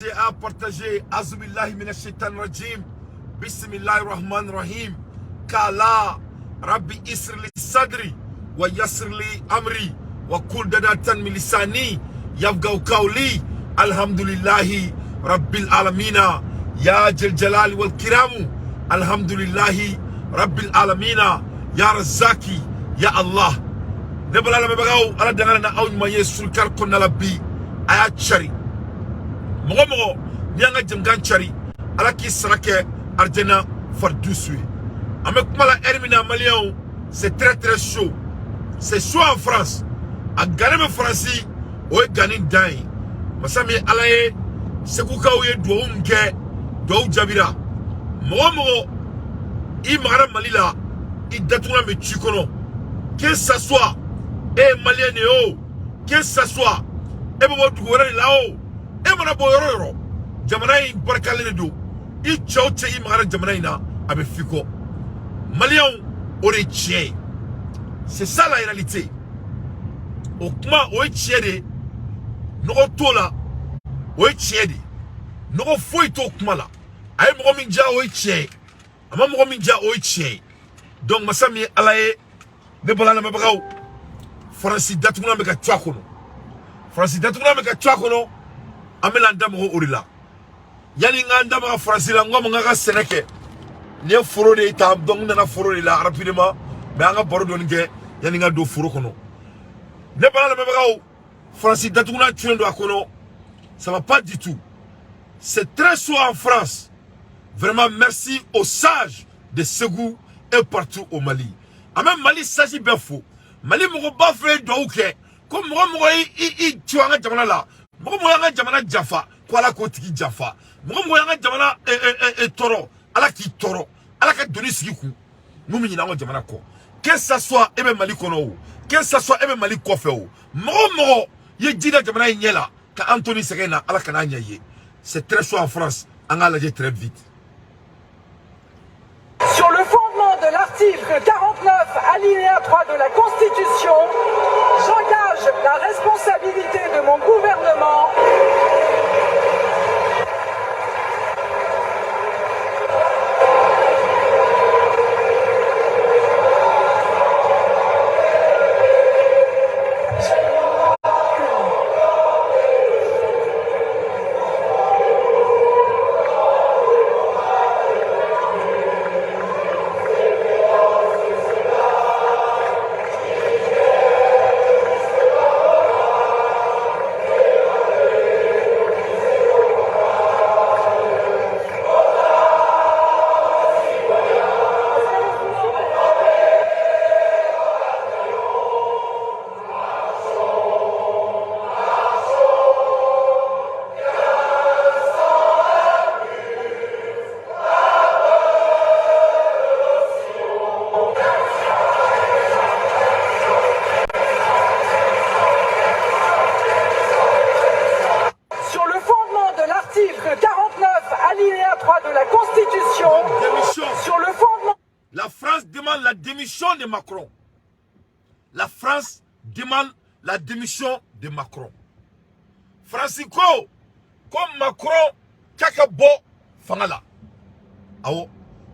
À partager. Azubillahi minash shaitan rajim. Bismillahir rahmanir rahim. Kala Rabbi isri sadri wa yassir li amri wa kul dadatan min lisani yafqahu qawli. Alhamdulillahi rabbil alamina. Ya jal jalali wal kiramu. Alhamdulillahi rabbil alamina. Ya razaki ya Allah. Ne bala lamɛnbagaw, Ala dangana na aw ɲuman ye surukari kɔnɔna la bi. A y'a cari mɔgɔ mɔgɔ n'i y'an ka jamukan cari, Ala k'i sara kɛ arijana faridusu ye. An bɛ kuma la ɛri min na, maliyɛnw, c'est très très chaud, c'est chaud en France. A gannen bɛ Faransi, o ye ganni dan ye. Masa min ye Ala ye, Segukaw ye duwawu min kɛ, duwawu jaabira. Mɔgɔ mɔgɔ i magara Mali la, i datugulan bɛ ci kɔnɔ. Que ça soit e ye maliyɛn de ye o, que ça soit e bɛ bɔ dugu wɛrɛ de la o, e mana bɔ yɔrɔ o yɔrɔ, jamana in barikalen de don. I cɛ o cɛ i magara jamana in na, a bɛ f'i kɔ. Maliyɛnw, o de ye tiɲɛ ye, c'est ça la réalité. O kuma, o ye tiɲɛ de ye, nɔgɔ t'o la. O ye tiɲɛ de ye, nɔgɔ foyi t'o kuma la. A ye mɔgɔ min diya, o ye tiɲɛ ye. A ma mɔgɔ min diya, o ye tiɲɛ ye. Donc masa min ye Ala ye, ne bala lamɛnbagaw, Faransi datugulan bɛ ka cu a kɔnɔ, Faransi datugulan bɛ ka cu a kɔnɔ. An bɛna an da maga o de la. Yanni n k'an da maga Faransi la, n ko ma n k'a ka sɛnɛ kɛ. Nin ye foro de ye tan. Donc n nana foro de la rapidement, mais an ka baro dɔɔni kɛ yanni n ka don foro kɔnɔ. Ne bala lamɛnbagaw, Faransi datugulan cunnen don a kɔnɔ. Ça va pas du tout, c'est très chaud en France. Vraiment, merci aux sages de Ségou et partout au Mali. An bɛ Mali sage bɛɛ fo. Mali mɔgɔba fɛ ye duwawu kɛ ko mɔgɔ mɔgɔ i ci an ka jamana la, mɔgɔ mɔgɔ y'an ka jamana janfa, ko Ala k'o tigi janfa. Mɔgɔ mɔgɔ y'an ka jamana tɔɔrɔ, Ala k'i tɔɔrɔ, Ala ka doni sigi kun mun bɛ ɲinɛ an ka jamana kɔ. Que ça soit e bɛ Mali kɔnɔ o, que ça soit e bɛ Mali kɔfɛ o, mɔgɔ o mɔgɔ ye ji da jamana in ɲɛ la ka an to ni sɛgɛn na, Ala kan'a ɲɛ ye. C'est très chaud en France. An k'a lajɛ très vite. Sur le fondement de l'article 49, alinéa 3 de la Constitution, j'engage la responsabilité de mon gouvernement. Sur le fondement de l'article 49, alinéa 3 de la Constitution, Démission. Sur le fondement La France demande la démission de Macron. La France demande la démission de Macron. France ko ko Macron k'a ka bɔ fanga la. Awɔ,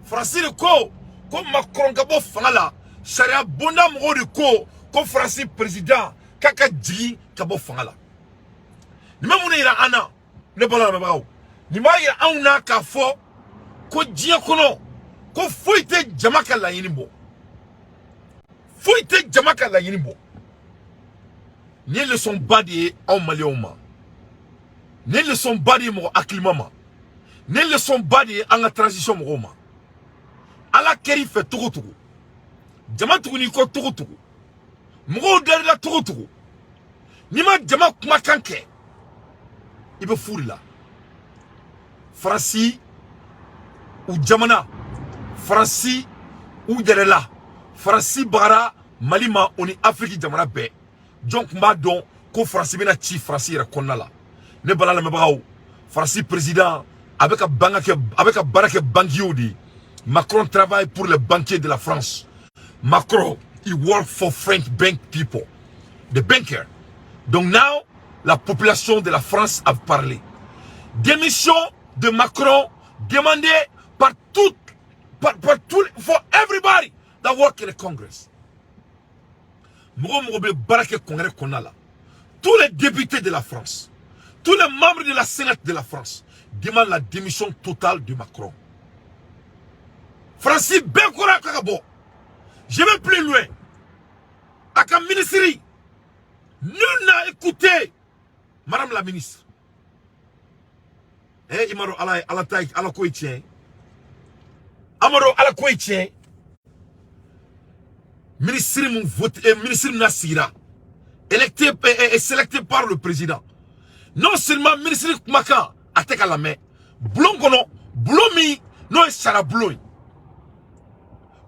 Faransi de ko ko Macron ka bɔ fanga la. Sariya bonda mɔgɔw de ko ko Faransi président k'a ka jigin ka bɔ fanga la. Nin bɛ mun de yira an na, ne bɔra lamɛnbagaw? Nin b'a yira anw na k'a fɔ ko diɲɛ kɔnɔ, ko foyi tɛ jama ka laɲini bɔ, foyi tɛ jama ka laɲini bɔ. Nin ye leçon ba de ye anw maliyɛnw ma. Nin ye leçon ba de ye mɔgɔ hakilima ma. Nin ye leçon ba de ye an ka transition mɔgɔw ma. Ala kɛr'i fɛ togo togo, jama tuguni kɔ togo togo, mɔgɔw darila togo togo, n'i ma jama kumakan kɛ, i bɛ fu de la. Faransi u jamana, Faransi u yɛrɛ la, Faransi bagara Mali ma, o ni Afiriki jamana bɛɛ. Jɔn tun b'a dɔn ko Faransi bɛna ci Faransi yɛrɛ kɔnɔna la? Ne bala lamɛnbagaw, Faransi président a bɛ ka banque kɛ, a bɛ ka baara kɛ banquiers de ye. Macron travaille pour les banquiers de la France. Macron, he work for French bank people, the banker. Donc now la population de la France a parlé. Démission de Macron demandée par tout, par tout, for everybody that work in the Congress. Mɔgɔ mɔgɔ bɛ baara kɛ congrès kɔnɔna la, tous les députés de la France, tous les membres de la Sénat de la France demandent la démission totale de Macron. Francis bɛɛ kɔrɔ ka bɔ. Je vais plus loin. A ka ministre, nul n'a écouté madame la ministre. Eh, i m'a dɔn Ala ye Ala ta ye, Ala ko ye tiɲɛ ye. An m'a dɔn Ala ko ye tiɲɛ ye. Ministre mun vote, ministre min na sigira, électé et sélecté par le président. Non seulement ministre kumakan a tɛ ka lamɛn bulon kɔnɔ, bulon min n'o ye sara bulon ye,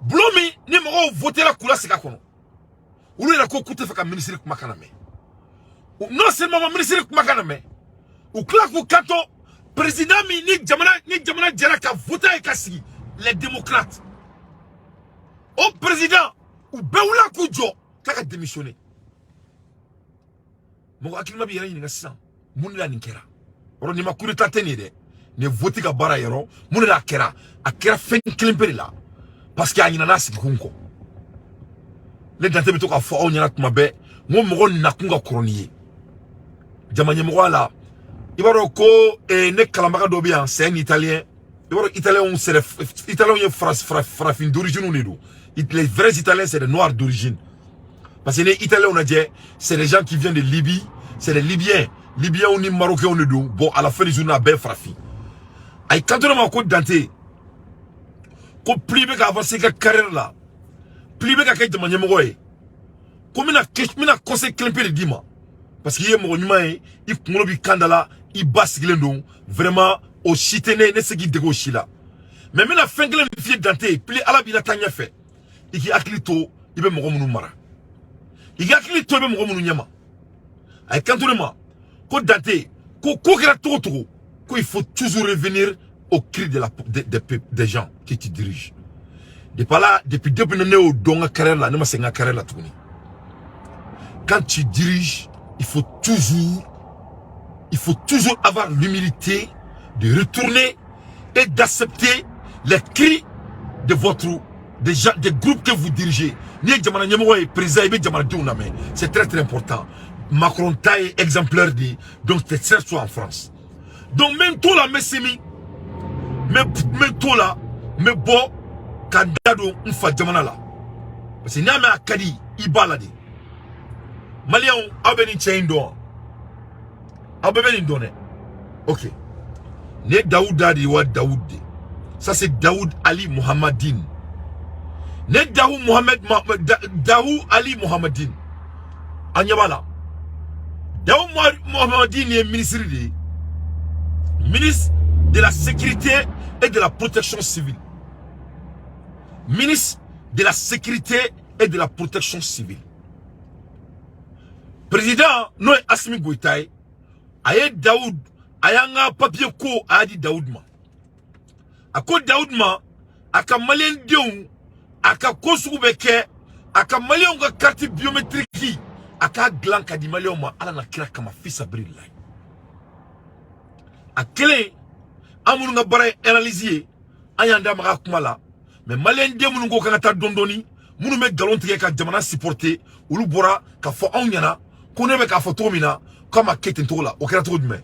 bulon min ni mɔgɔw votera k'u lasigi a kɔnɔ, olu yɛrɛ ko k'u tɛ fɛ ka ministre kumakan lamɛn. Non seulement ma ministre kumakan lamɛn, u tila k'u kanto président min ni jamana jɛra ka voter ye ka sigi, les démocrates, o président, u bɛɛ wulila k'u jɔ k'a ka démissionner. Mɔgɔ hakilima b'i yɛrɛ ɲininka sisan, mun de la nin kɛra? Yɔrɔ nin ma coup d'état tɛ nin ye dɛ, nin ye vote ka baara yɔrɔ. Mun de la a kɛra? A kɛra fɛn kelen pe de la, parce que a ɲinana a sigikun kɔ. Ne Dante bɛ to k'a fɔ aw ɲɛna tuma bɛɛ, n ko mɔgɔ nakun ka kɔrɔ n'i ye jama ɲɛmɔgɔya la. I b'a dɔn ko ne kalanbaga dɔ bɛ yan, c'est un Italien. I b'a dɔn, Italiens, c'est des Italiens ye farafin d'origine de don. Les vrais Italiens, c'est des Noirs d'origine, parce que ni Italiens lajɛ, c'est des gens qui viennent de Libye, c'est des Libyens, Libyens ni Marocains de don. Bon, à la fin du jour, a bɛɛ farafin. A ye kanto ne ma ko Dante, ko plus i bɛ ka avancer i ka carrière la, plus i bɛ ka kɛ jama ɲɛmɔgɔ ye, ko n bɛna conseil kelen pe de d'i ma, parce que i ye mɔgɔ ɲuman ye, i kunkolo b'i kan da la, i ba sigilen don vraiment, o si tɛ ne se k'i dege o si la. Mais n bɛna fɛn kelen min f'i ye, Dante, plus Ala b'i la taa ɲɛfɛ, i k'i hakili to i bɛ mɔgɔ minnu mara, i k'i hakili to i bɛ mɔgɔ minnu ɲɛma. A ye kanto ne ma ko Dante, ko ko kɛra cogo cogo, ko il faut toujours revenir au cri de la des, des gens qui te dirigent. Depuis là, depuis ne y'o dɔn n ka carrière la, ne ma segin n ka carrière la tuguni. Quand tu diriges, il faut toujours avoir l'humilité de retourner et d'accepter les cris de votre des gens, des groupes que vous dirigez. Ni ye jamana ɲɛmɔgɔ ye, président, i bɛ jamanadenw lamɛn, c'est très très important. Macron ta ye exemplaire de ye. Donc c'est très soit en France. Donc n bɛ n to la, n bɛ se min, n bɛ to la, n bɛ bɔ ka n da don n fa jamana la, parce que n'i y'a mɛn a ka di, i b'a la de. Maliyɛnw, aw bɛ nin cɛ in dɔn wa? Aw bɛɛ bɛ nin dɔn dɛ. Ok, nin ye Dawuda de ye wa? Dawud de, ça c'est Daoud Ali Mohamedine. Ne Dahu Mohamed, Dahu Ali Mohamedine, an ɲɛ b'a la. Dahu Mohamedine ye ministre de ye, ministre de la Sécurité et de la Protection civile, ministre de la Sécurité et de la Protection civile. Président n'o ye Assimi Goïta ye, a ye Daoud, a y'an ka papier ko a y'a di Daoud ma. A ko Daoud ma a ka maliyɛn denw, a ka ko sugu bɛ kɛ, a ka maliyɛnw ka carte biométrique, a k'a dilan ka di maliyɛnw ma Ala na kira kama, fisabililayi. A kelen, an minnu ka baara ye analyse ye, an y'an da maga a kuma la. Mais maliyɛn den minnu ko k'an ka taa dɔɔni dɔɔni, minnu bɛ nkalon tigɛ ka jamana supporter, olu bɔra ka fɔ anw ɲɛna ko ne bɛ k'a fɔ cogo min na k'a ma kɛ ten cogo la. O kɛra cogo jumɛn?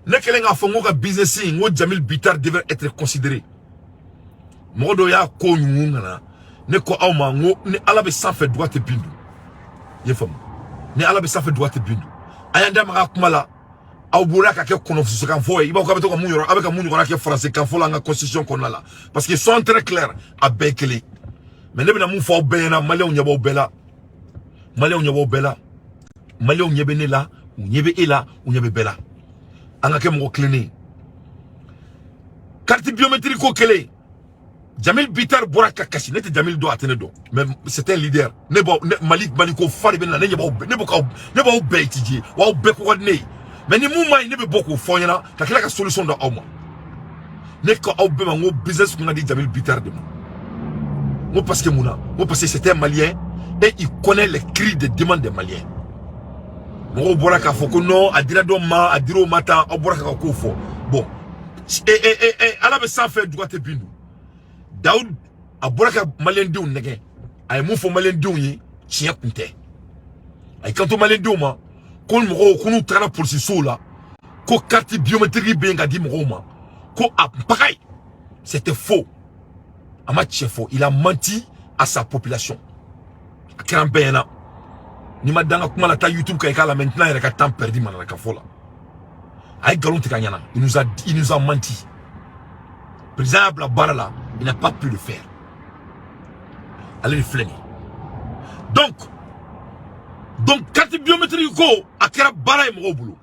Ne kɛlen k'a fɔ n ko ka business in, n ko Jamil Bitar devait être considéré, mɔgɔ dɔw y'a ko ɲugun ka na. Ne ko aw ma, n ko ni Ala bɛ sanfɛ, duga tɛ bin dun. I ye faamu? Ni Ala bɛ sanfɛ, duga tɛ bin dun. A y'an da maga a kuma la, aw bɔra ka kɛ kɔnɔfusukan fɔ ye. I b'a fɔ k'a bɛ to ka mun yɔrɔ, a bɛ ka mun ɲɔgɔnna kɛ français kan fɔ la an ka constitution kɔnɔna la, parce que soyons très clair, a bɛɛ ye kelen. Mais ne bɛna mun fɔ aw bɛɛ ɲɛna? Maliyɛnw ɲɛ b'aw bɛɛ la, maliyɛnw ɲɛ b'aw bɛɛ la, maliyɛnw ɲɛ bɛ ne la, u ɲɛ bɛ e la, u ɲɛ bɛ bɛɛ la. An ka kɛ mɔgɔ kilennen ye. Carte biométrique ko kelen, Jamil Bitar bɔra ka kasi. Ne tɛ Jamil dɔn, a tɛ ne dɔn, mais c'est un leader. Ne b'aw ne Mali, Mali ko fa de bɛ ne na. Ne ɲɛ b'aw bɛɛ, ne b'aw ne b'aw bɛɛ étudier wa, aw bɛɛ ko ka di ne ye. Mais ni mun ma ɲi, ne bɛ bɔ k'o fɔ aw ɲɛna ka tila ka solution d'aw ma. Ne ko aw bɛɛ ma, n ko business kun ka di Jamil Bitar de ma. N ko parce que mun na? N ko parce que c'est un Malien et il connaît les cris de demande des Maliens. Mɔgɔw bɔra k'a fɔ ko non, a dira dɔ ma, a dira o ma tan. Aw bɔra ka kow fɔ. Bon, Ala bɛ sanfɛ, duga tɛ bin dun. Daoud a bɔra ka maliyɛndenw nɛgɛ. A ye mun fɔ maliyɛndenw ye? Tiɲɛ kun tɛ. A y'i kanto maliyɛndenw ma ko mɔgɔw ko n'u tagara polisisow la, ko carte biométrique bɛ yen ka di mɔgɔw ma, ko a pagaille. C'était faux. A ma tiɲɛ fɔ, il a menti à sa population. A kɛra an bɛɛ ɲɛna. N'i ma dan ka kuma la, taa YouTube kan i k'a lamɛn. N tɛna yɛrɛ ka temps perdu manamana fɔ la. A ye nkalon tigɛ a ɲɛna. Il nous a menti. Président y'a bila baara la, il n'a pas pu le faire. Ale de filɛ nin ye. Donc carte biométrique ko, a kɛra baara ye mɔgɔw bolo.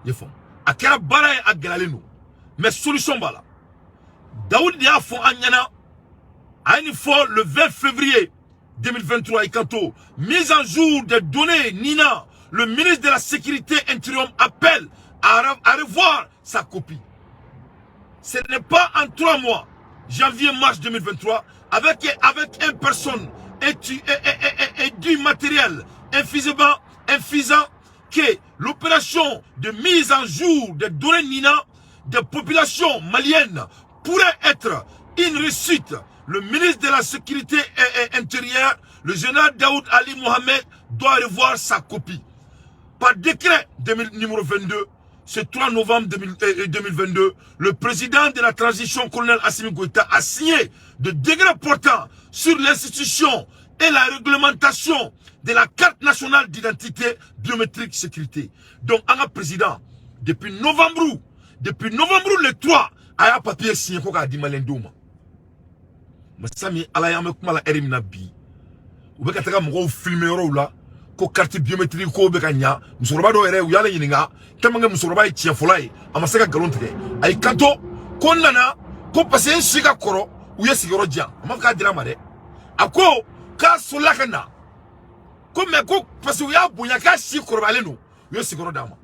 I ye faamu, a kɛra baara ye, a gɛlɛyalen don, mais solution b'a la. Daoud de y'a fɔ an ɲɛna. A ye nin fɔ le 20 février 2023. I kanto: mise en jour des données NINA, le ministre de la Sécurité intérieure appelle à revoir sa copie. Ce n'est pas en 3 mois, janvier-mars 2023, avec une personne et du matériel insuffisant que l'opération de mise en jour des données NINA des populations maliennes pourrait être une réussite. Le ministre de la Sécurité intérieure, le général Daoud Ali Mohamed, doit revoir sa copie. Par décret 2000, numéro 22, ce 3 novembre 2022, le président de la transition, colonel Assimi Goïta, a signé de décrets portant sur l'institution et la réglementation de la carte nationale d'identité biométrique sécurité. Donc, un président, depuis novembre le 3, a y'a papier signé ko k'a di maliyɛndenw ma. Masa min Ala y'an bɛ kuma la ɛri min na bi, u bɛ ka taga mɔgɔw filmer yɔrɔw la ko carte biométrique ko bɛ ka ɲa. Musokɔrɔba dɔw yɛrɛ, u y'ale ɲininka tellement que musokɔrɔba ye tiɲɛfɔla ye, a ma se ka nkalon tigɛ. A y'i kanto ko n nana ko parce que n si ka kɔrɔ, u ye sigiyɔrɔ di yan. A ma fɔ k'a dira a ma dɛ. A ko k'a solila ka na ko mais ko parce que u y'a bonya k'a si kɔrɔbayalen don, u ye sigiyɔrɔ d'a ma.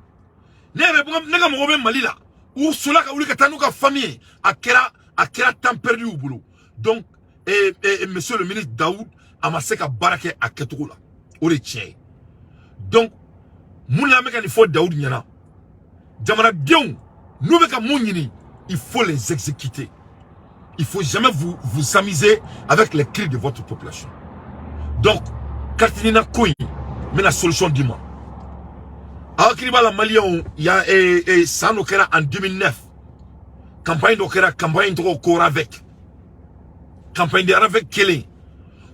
Ne yɛrɛ, ne ka mɔgɔ bɛ Mali la, u solila ka wuli ka taa n'u ka famille ye. A kɛra temps perdu u bolo. Donc et monsieur le ministre Daoud, a ma se ka baara kɛ a kɛcogo la, o de tiɲɛ ye. Donc mun de an bɛ ka nin fɔ Daoud ɲɛna? Jamanadenw n'u bɛ ka mun ɲini, il faut les exécuter. Il faut jamais vous amuser avec les cris de votre population. Donc carte NINA ko in, n bɛna solution d'i ma. Aw hakili b'a la, maliyɛnw, ya san dɔ kɛra en 2009, campagne dɔ kɛra, campagne tɔgɔ ko RAVEC, campagne de RAVEC kelen.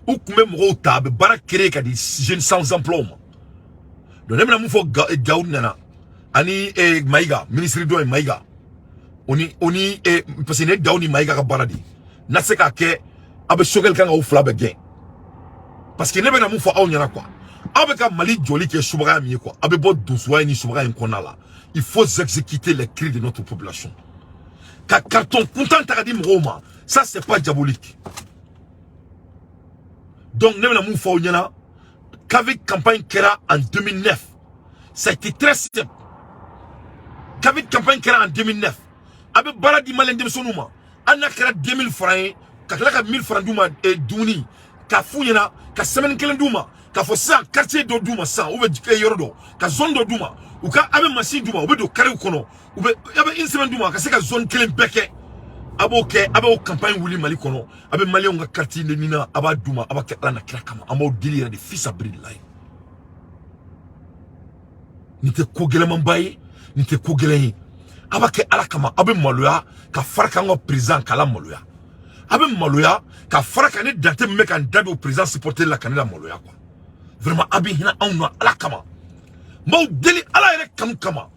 U tun bɛ mɔgɔw ta, a bɛ baara créer ka di jeunes sans emploi ma. Donc ne bɛna mun fɔ Daoud nana ani Maïga, ministre dɔ ye Maïga, o ni parce que ne Daoud ni Maïga ka baara de n'a se k'a kɛ, a bɛ Choguel kan k'aw fila bɛɛ gɛn. Parce que ne bɛna mun fɔ aw ɲɛna quoi? Aw bɛ ka Mali jɔli kɛ subagaya min ye quoi, aw bɛ bɔ donsoya ni subagaya in kɔnɔna la. Il faut exécuter les cris de notre population. Ka carton kuntan ta ka di mɔgɔw ma, ça c'est pas diabolique. Donc ne bɛna mun fɔ aw ɲɛna? RAVEC campagne kɛra en 2009, ça a été très simple. RAVEC campagne kɛra en 2009, a bɛ baara di maliyɛn denmisɛnninw ma, hali n'a kɛra 2000 francs ye, ka tila ka 1000 francs d'u ma dumuni, k'a f'u ɲɛna ka semaine kelen d'u ma, k'a fɔ sisan quartier dɔ d'u ma sisan, ou bien yɔrɔ dɔ ka zone dɔ d'u ma, u ka a bɛ machine d'u ma, u bɛ don carré kɔnɔ, u bɛ a bɛ une semaine d'u ma ka se ka zone kelen bɛɛ kɛ. A b'o kɛ, a b'o campagne wuli Mali kɔnɔ, a bɛ maliyɛnw ka carte de NINA, a b'a d'u ma. A b'a kɛ Ala na kira kama. An b'aw deli yɛrɛ de, fisabililayi. Nin tɛ ko gɛlɛmanba ye, nin tɛ ko gɛlɛn ye. A b'a kɛ Ala kama. A bɛ maloya ka fara k'an ka président k'ala maloya. A bɛ maloya ka fara ka ne dante min bɛ ka n da don président supporter la ka ne la maloya quoi. Vraiment, a bɛ hinɛ anw na Ala kama. N b'aw deli Ala yɛrɛ kanu kama,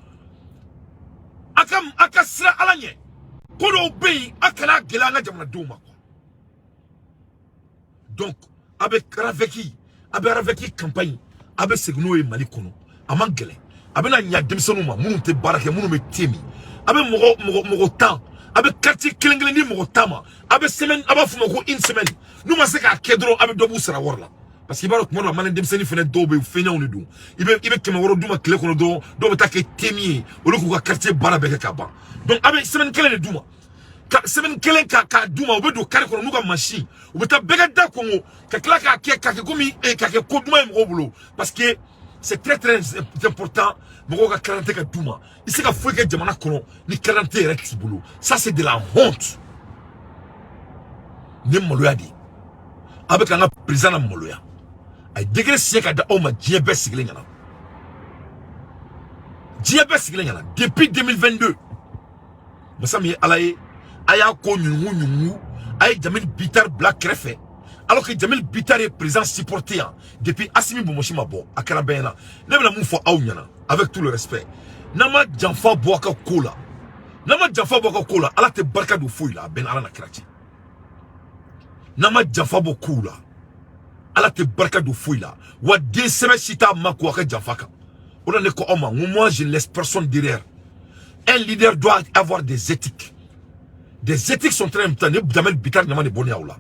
a ka siran Ala ɲɛ. Ko dɔw bɛ yen, a kana gɛlɛya an ka jamanadenw ma quoi. Donc a bɛ RAVEC, a bɛ RAVEC campagne, a bɛ segin n'o ye Mali kɔnɔ. A man gɛlɛn. A bɛna ɲa denmisɛnninw ma minnu tɛ baara kɛ, minnu bɛ te min. A bɛ mɔgɔ 10, a bɛ quartier kelen kelen di mɔgɔ 10 ma. A bɛ semaine, a b'a fɔ o ma ko une semaine. N'u ma se k'a kɛ dɔrɔn, a bɛ dɔ b'u sara wari la. Parce que i b'a dɔn, tuma dɔ la, maliyɛn denmisɛnnin fɛnɛ dɔw bɛ yen, fɛnɲɛnw de don. I bɛ 600 d'u ma tile kɔnɔ dɔrɔn, dɔw bɛ taa kɛ temi ye, olu k'u ka quartier baara bɛɛ kɛ ka ban. Donc a bɛ semaine kelen de d'u ma, ka semaine kelen ka d'u ma, u bɛ don carré kɔnɔ n'u ka machine, u bɛ taa bɛɛ ka da kɔngɔ, ka tila k'a kɛ komi k'a kɛ ko duman ye mɔgɔw bolo. Parce que C'est très très important. Mɔgɔw ka carte ka d'u ma. I se ka foyi kɛ jamana kɔnɔ ni carte yɛrɛ t'i bolo. Ça, c'est de la honte. Nin ye maloya de ye. A bɛ k'an ka président na maloya. A ye décret signé ka di aw ma, diɲɛ bɛɛ sigilen ɲɛna, diɲɛ bɛɛ sigilen ɲɛna depuis 2022. Masa min ye Ala ye, a y'a ko ɲunugu ɲunugu, a ye Jamil Bitar bila kɛrɛfɛ, alors que Jamil Bitar ye président supporté yan depuis Asimi Bonbonsi ma bɔ. A kɛra bɛɛ ɲɛna. Ne bɛna mun fɔ aw ɲɛna, avec tout le respect? N'an ma janfa bɔ a ka ko la, n'an ma janfa bɔ a ka ko la, Ala tɛ barika don foyi la. A bɛɛ ni Ala na kira cɛ. N'an ma janfa bɔ kow la, Ala tɛ barika don foyi la. Wa den sɛbɛ si t'a ma ko a ka janfa kan. O de la ne ko aw ma n ko moi, je ne laisse personne derrière. Un leader doit avoir des éthiques. Des éthiques sont très importantes. Ne Jamel Bitar ɲama de bɔ ne aw la.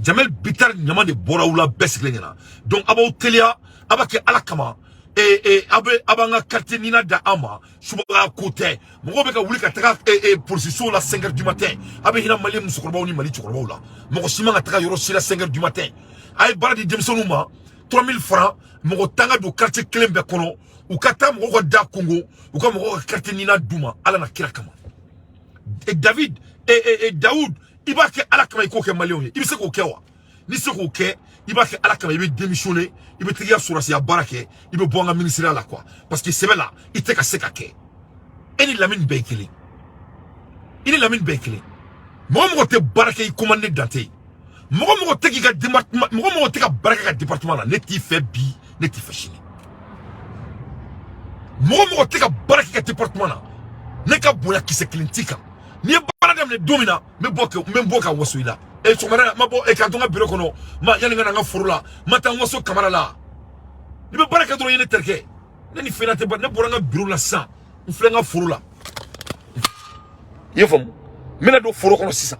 Jamel Bitar ɲama de bɔra aw la, bɛɛ sigilen ɲɛna. Donc a b'aw teliya, a b'a kɛ Ala kama. E a bɛ a b'an ka carte NINA da an ma. Subaga ko tɛ. Mɔgɔw bɛ ka wuli ka taga polisisow la 5 heures du matin. A bɛ hinɛ Mali musokɔrɔbaw ni Mali cɛkɔrɔbaw la. Mɔgɔ si man ka taga yɔrɔ si la 5 heures du matin. A ye baara di denmisɛnninw ma, 3000 francs, mɔgɔ 10 ka don quartier kelen bɛɛ kɔnɔ, u ka taa mɔgɔw ka da kongo, u ka mɔgɔw ka carte NINA d'u ma, Ala na kira kama. Et David et Daoud, i b'a kɛ Ala kama, i k'o kɛ Maliyɛnw ye. I bɛ se k'o kɛ wa? N'i se k'o kɛ, i b'a kɛ Ala kama, i bɛ démissionner, i bɛ t'i ka sɔrɔsiya baara kɛ, i bɛ bɔ an ka ministériya la quoi, parce que sɛbɛ la, i tɛ ka se ka kɛ. E ni Lamine bɛɛ ye kelen, i ni Lamine bɛɛ ye kelen. Mɔgɔ mɔgɔ tɛ baara kɛ i commandé dan tɛ yen. Mɔgɔ mɔgɔ tɛ k'i ka département, mɔgɔ mɔgɔ tɛ ka baara kɛ ka département la, ne t'i fɛ bi, ne t'i fɛ sini. Mɔgɔ mɔgɔ tɛ ka baara kɛ ka département na, ne ka bonya kisɛ kelen t'i kan. N'i ye baara daminɛ don min na, n bɛ bɔ n bɛ bɔ ka waso i la. E sɔgɔmada ma bɔ e ka to n ka bureau kɔnɔ ma, yanni n ka na n ka foro la, ma taa n waso kamara la. N'i bɛ baara kɛ dɔrɔn, i ye ne terikɛ. Ne ni fɛn tɛ ba. Ne bɔra n ka bureau la sisan, n filɛ n ka foro la. I ye faamu? N bɛna don foro kɔnɔ sisan.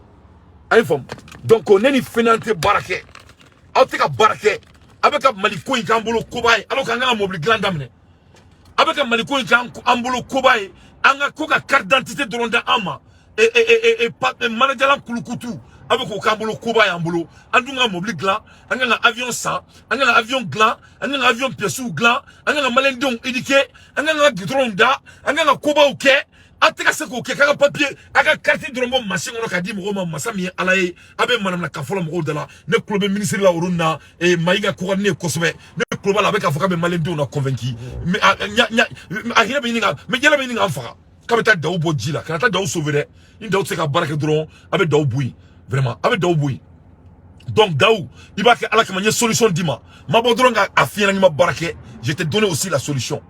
A ye faamu? Donc ne ni fɛn tɛ baara kɛ. Aw tɛ ka baara kɛ. A bɛ ka Mali ko in k'an bolo koba ye, alors k'an ka mobili dilan daminɛ. A bɛ ka Mali ko in k'an bolo koba ye. An ka ko ka carte d'identité dɔrɔn da an ma, e manajalan kulukutu, a bɛ k'o k'an bolo koba y'an bolo. An dun ka mobili dilan, an kan ka avion san, an kan ka avion dilan, an kan ka avion pièces dilan, an kan ka Maliyɛndenw éduquer, an kan ka goudron da, an kan ka kobaw kɛ. A tɛ ka se k'o kɛ k'a ka papier, a ka carte dɔrɔn bɔ machine kɔnɔ k'a di mɔgɔw ma. Masa min ye Ala ye, a bɛ manamanakan fɔlɔ mɔgɔw da la. Ne tulo bɛ ministre la olu na Mayiga ko ka di ne ye kosɛbɛ. Ne tulo b'a la, a bɛ k'a fɔ k'a bɛ Maliyɛndenw na convaincu. Mais a a hinɛ bɛ ɲini ka, mais yɛlɛ bɛ ɲini k'an faga k'a bɛ taa Dawu bɔ ji la. Kana taa Dawu sauver dɛ. Ni Dawu tɛ se ka baara kɛ dɔrɔn, a bɛ Dawu bɔ yen. Vraiment, a bɛ Dawu bɔ yen. Donc Dawu, i b'a kɛ Ala kama. N ye solution d'i ma. Ma bɔ dɔrɔn k'a f'i ɲɛna n'i ma baara kɛ. Je t'ai donné aussi la solution.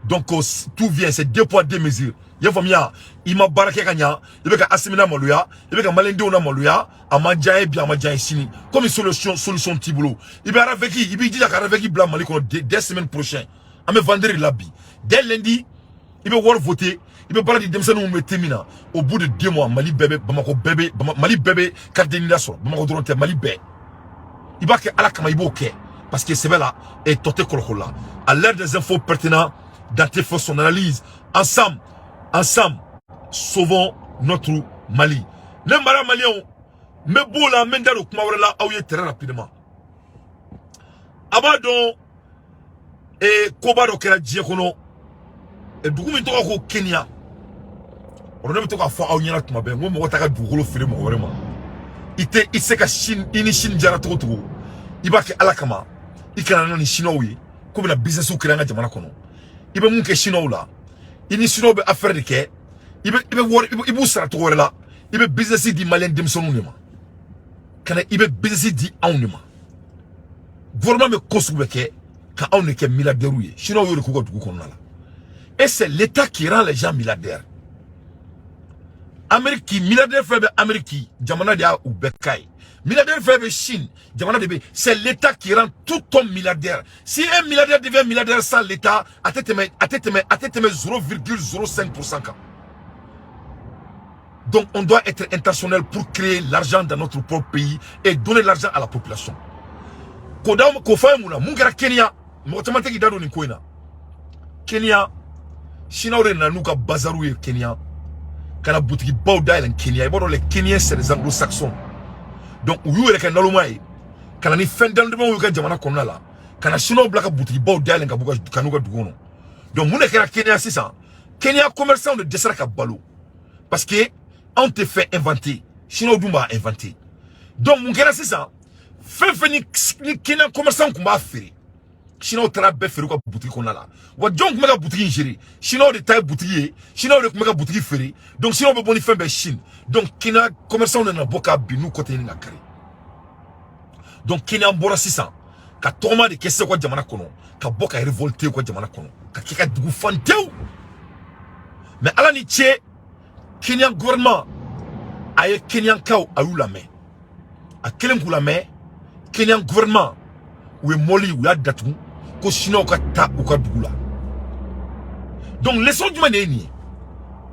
Donc tout vient, c'est deux poids, deux mesures. I y'a faamuya? I ma baara kɛ ka ɲa, i bɛ ka Asimi na maloya, i bɛ ka Maliyɛndenw na maloya. A ma diya ye bi, a ma diya ye sini. Komi solution t'i bolo, i bɛ RAVEC, i b'i jija ka RAVEC bila Mali kɔnɔ dès semaine prochaine. An bɛ vendredi la bi, dès lundi i bɛ wari voter, i bɛ baara di denmisɛnninw bɛ te min na. Au bout de 2 mois, Mali bɛɛ bɛ, Bamakɔ bɛɛ bɛ, Mali bɛɛ bɛ carte d'identité sɔrɔ. Bamakɔ dɔrɔn tɛ, Mali bɛɛ. I b'a kɛ Ala kama, i b'o kɛ, parce que sɛbɛ la e tɔ tɛ kɔlɔkɔlɔ la. À l'ère des infos pertinents, Dante fait son analyse. Ensemble, ensemble, sauvons notre Mali. Ne mara Maliyɛnw, n bɛ b'o la, n bɛ n da don kuma wɛrɛ la aw ye très rapidement. A b'a dɔn koba dɔ kɛra diɲɛ kɔnɔ, dugu min tɔgɔ ko Kenya. O ne bɛ to k'a fɔ aw ɲɛna tuma bɛɛ, n ko mɔgɔ t'a ka dugukolo feere mɔgɔ wɛrɛ ma. I tɛ i se ka Chine, i ni Chine jara cogo cogo, i b'a kɛ Ala kama. I kana na ni Chinois ye k'u bɛna business créer an ka jamana kɔnɔ. I bɛ mun kɛ Chinois la? I ni Chinois bɛ affaire de kɛ. I bɛ wari, i b'u sara cogo wɛrɛ la. I bɛ business di Maliyɛn denmisɛnninw de ma. Kana i bɛ business di anw de ma. Gouvernement bɛ ko sugu bɛɛ kɛ ka anw de kɛ milliardaires ye. Chinois y'o de k'u ka dugu kɔnɔna la. Et c'est l'État qui rend les gens milliardaires. Amérique, milliardaire fɛn bɛ Amérique, jamana de y'a u bɛɛ ka ye. Milliardaire fɛn bɛ Chine, jamana de bɛ. C'est l'État qui rend tout homme milliardaire. Si un milliardaire devient milliardaire sans l'État, a tɛ tɛmɛ 0,05% kan. Donc on doit être intentionnel pour créer l'argent dans notre propre pays et donner l'argent à la population. K'o d'aw k'o fɔ ye mun na? Mun kɛra Kenya? Mɔgɔ caman tɛ k'i da don nin ko in na. Kenya, Chinois de nana n'u ka bazariw ye Kenya, ka na butigibaw dayɛlɛ Kenya. I b'a dɔn, les Kenyans, c'est des Anglo-Saxons. Donc u y'u yɛrɛ kɛ naloma ye ka na ni fɛn damadamaw y'u ka jamana kɔnɔna la. Ka na Chinois bila ka butigibaw dayɛlɛ ka b'u ka ka n'u ka dugu kɔnɔ. Donc mun de kɛra Kenya sisan? Kenya commerçant de dɛsɛra ka balo parce que anw tɛ fɛn inventé, Chinois dun b'a inventé. Donc mun kɛra sisan? Fɛn fɛn ni Kenya commerçant tun b'a feere, Chinois taara bɛɛ feere u ka butigi kɔnɔna la. Wa jɔn tun bɛ ka butigi in gérer? Chinois de ta ye butigi ye, Chinois de tun bɛ ka butigi feere. Donc Chinois bɛ bɔ ni fɛn bɛɛ Chine. Donc Kenya commerçant nana bɔ ka bin n'u kɔ tɛ ɲini ka kari. Donc Kenya bɔra sisan ka tɔgɔma de kɛ sisan u ka jamana kɔnɔ, ka bɔ ka révolter u ka jamana kɔnɔ, ka kɛ ka dugu fantew. Mais Ala ni ce, Kenya gouvernement a ye Kenyankaw, a y'u lamɛn. A kelen k'u lamɛn, Kenya gouvernement u ye mɔli u y'a datugu ko Chinois ka taa u ka dugu la. Donc leçon jumɛn de ye nin ye?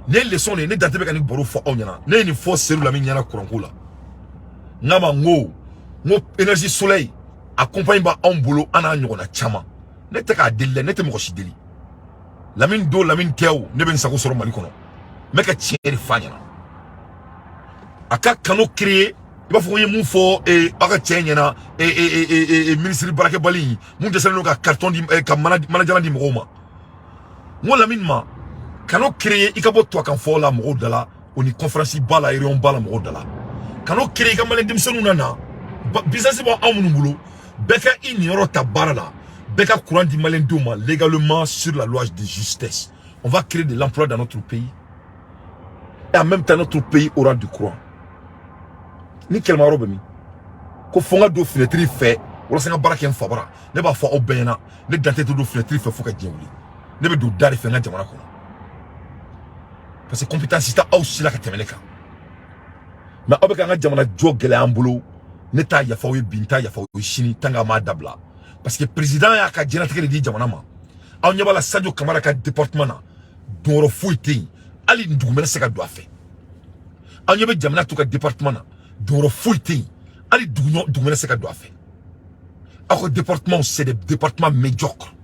Nin ye leçon de ye. Ne Dante bɛ ka nin baro fɔ aw ɲɛna. Ne ye nin fɔ Seydou Lamine ɲɛna kuranko la. N k'a ma, n ko énergie soleil a compagnie b'anw bolo, an n'a ɲɔgɔnna caman. Ne tɛ k'a deli dɛ, ne tɛ mɔgɔ si deli. Lamine do, Lamine tɛ o, ne bɛ n sago sɔrɔ Mali kɔnɔ. N bɛ ka tiɲɛ de f'a ɲɛna. A ka kanu créer, i b'a fɔ ko n ye mun fɔ aw ka cɛ ɲɛna, ministre baarakɛbali in mun dɛsɛlen don ka carton di, ka mana manajalan di mɔgɔw ma. N ko Lamine ma, kanu créer, i ka bɔ tubabukan fɔ la mɔgɔw da la, o ni conférence ba la, réunion ba la mɔgɔw da la. Kanu créer, i ka malien denmisɛnninw na na business b'anw minnu bolo, bɛɛ ka i niyɔrɔ ta baara la, bɛɛ ka courant di malien denw ma légalement sur la loi de justesse. On va créer de l'emploi dans notre pays et en même temps notre pays aura du courant. Ni kɛlɛmayɔrɔ bɛ min ko fo n ka don fenêtre fɛ walasa n ka baara kɛ n fabara, ne b'a fɔ aw bɛɛ ɲɛna, ne Dante tɛ don fenêtre fɛ fo ka diɲɛ wuli. Ne bɛ don da de fɛ n ka jamana kɔnɔ parce que compétence tɛ aw si la ka tɛmɛ ne kan. Mais aw bɛ k'an ka jamana jɔ gɛlɛya an bolo. Ne t'a yafa aw ye bi, n t'a yafa aw ye sini tant que m'a dabila, parce que président y'a ka diɲɛlatigɛ de di jamana ma. Aw ɲɛ b'a la, Sadio Kamara ka département na, donyɔrɔ foyi tɛ yen, hali dugumɛnɛ se ka don a fɛ. Aw ɲɛ bɛ jamana to ka département na, donyɔrɔ foyi tɛ yen, hali dugumɛnɛ se ka don a fɛ. Aw ka département, c'est des départements médiocres.